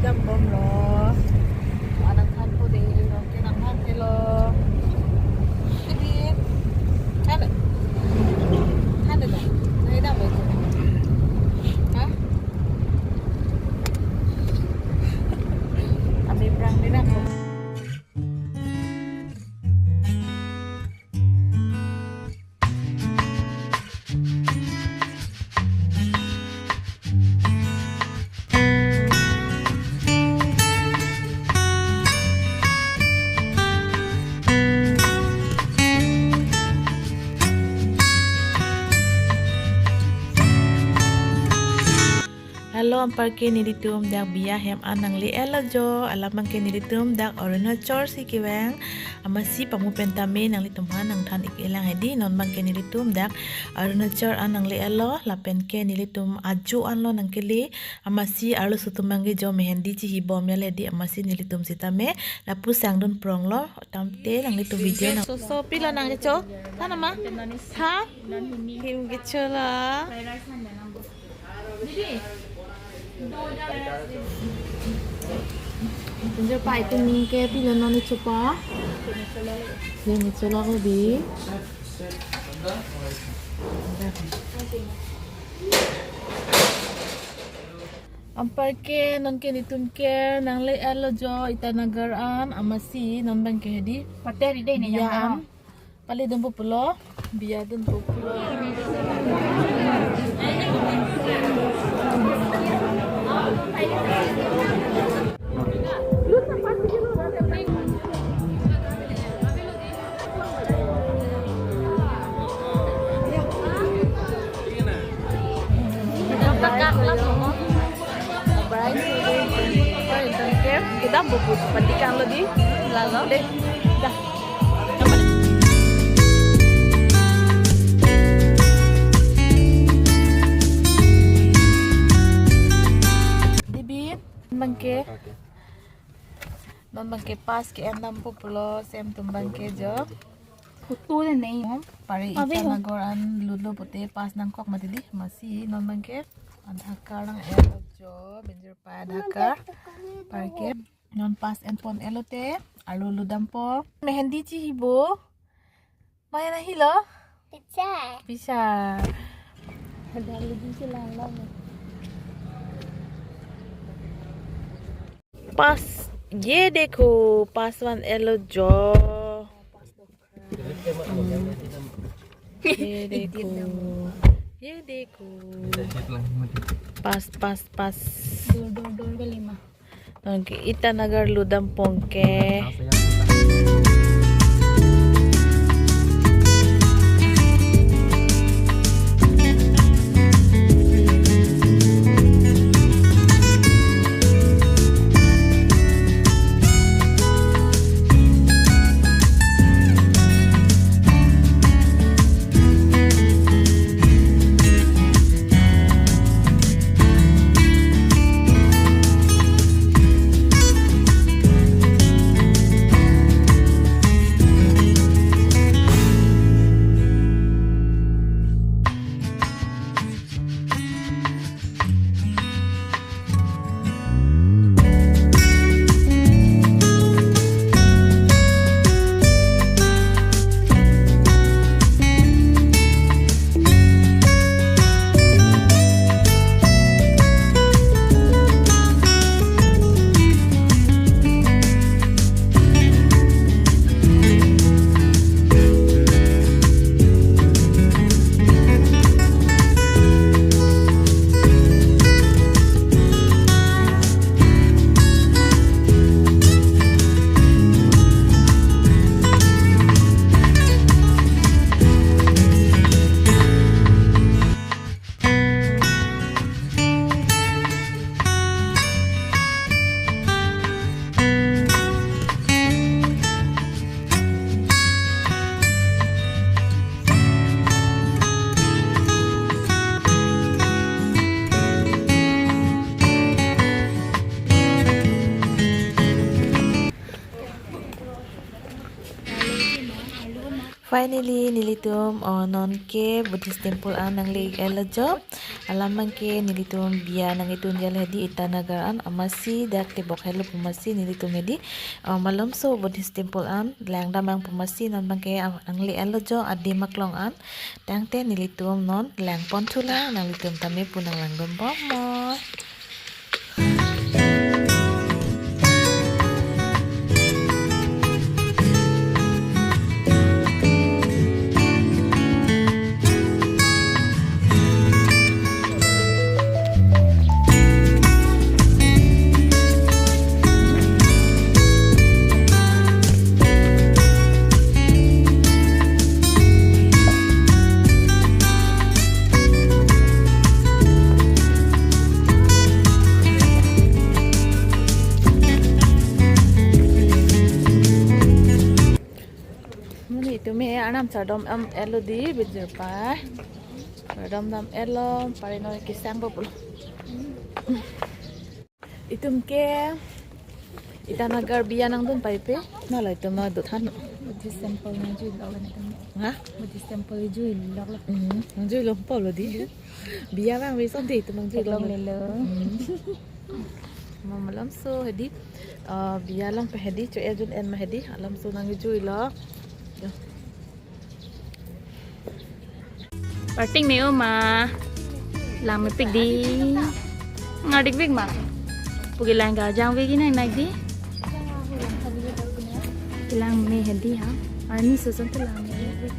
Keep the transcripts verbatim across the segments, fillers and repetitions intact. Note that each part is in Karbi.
Dambomlo. Anang thanpo dei, nonke nangthanthelo. Kedi. Than. Than dei. Nai dam dei. Ha? Kami prang dei na. Hello, anparke nelitum dak biya hem an nangle-etlo jo, alam abangke nelitum dak Arunachal si kevang, amatsi pamu pen tame nanglitum aphan nangthan-ik-e lang hedi, non abangke nelitum dak Arunachal an nangle-etlo, lapenke nelitum ajo anlo nangkele, amatsi arloso atum abangke jo mehendi chihibom ya le hedi, amatsi nelitum sitame lapu sangdun pronglo, tangte nanglitum video nang. So, so, pilo nangkecho? Than ma? Tha? Him kecho la. Pinjo pa itum ke pilo non kecho pa. Him kecho la ko bi. Anparke nonke nelitum ke nangle-etlo jo Itanagar an, amatsi non abangke hedi. Pateri dei ne biya an. Pali dunpo pulo, biya dunpo pulo. Kita buku pendidikan lebih lalu deh. Dah. Debi, bangke. Non bangke pass ke-en dampo pulo, sem atum bangke jo. Photo le nei. Pari Itanagar an lutlo pute pass nangkok mati di, amatsi non bangke Aadhaar card nang-etlo jo, pinjir pa Aadhaar card. Parke non pass enpon-etlo te, arlo lut dampo. Mehendi chihibo. Maya nahilo? Pisa. Pisa. Ada lagi sih lang lang. Pass, ye dekho, pass van-etlo jo. Ye dekho. Ye dekho. Pass, pass, pass. Dor, dor, dor, kalima. Nonke Itanagar lut dampo ke. Finally, nelitum, oh, nonke Buddhist temple an nangle-etlo jo. Alam abangke nelitum biya nangkedun jal hedi Itanagar an, amatsi dak tebok helo pu amatsi nelitum hedi, uh, malomso Buddhist temple an langdam nang pu amatsi non abangke, ah, nangle-etlo jo adim aklong an. Tangte nelitum non langpon thulang, nanglitum tame pu nanglangdun bomnon. Monit atum arnam chardom dam-etlo di, bijir pai. Chardom dam-etlo, pari noi kesang po pulo. Itum ke Itanagar biya nangdun paipe, nala itum ma dothan. Buddhist temple nangjui lok la itum. Ha? Buddhist temple jui lok la. Hmm, nangjui lok pulo di. Biya abang bison di itum nangjui lok. Theklonglelo. Hmm. Mo malomso hedi, uh, biya along pen hedi, cho-et jun-et ma hedi, alamso nangjuilo. Yo. Parting me-o ma. Lang mepik di. Ngardik pik ma. Pu kelang kejang pik nang nang di. Kelang me hedi ha. Arni susun kelang me pik.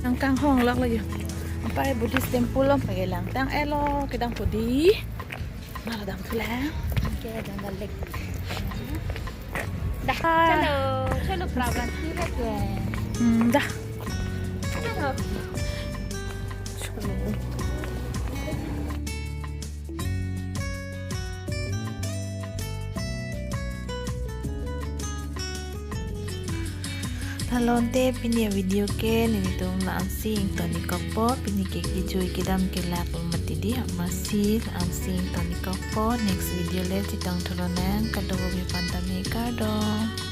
Nangkanghon lok lagi. Ampai Buddhist temple along pakelang tang-etlo kedam pu di. Nala dam thulang. Oke, dam balik. Dah. Chalo, chalo, Prabhat, sila ke. Hmm, dah. Chalo. Chalo. Lalo te pini avideo ke nelitum la-ansi ingtonik kokpo, pini ke kejui kedam kelak mati di, amatsi la-ansi ingtonik kokpo, next video le chetong thulo nang, kadokave aphan tame kardom.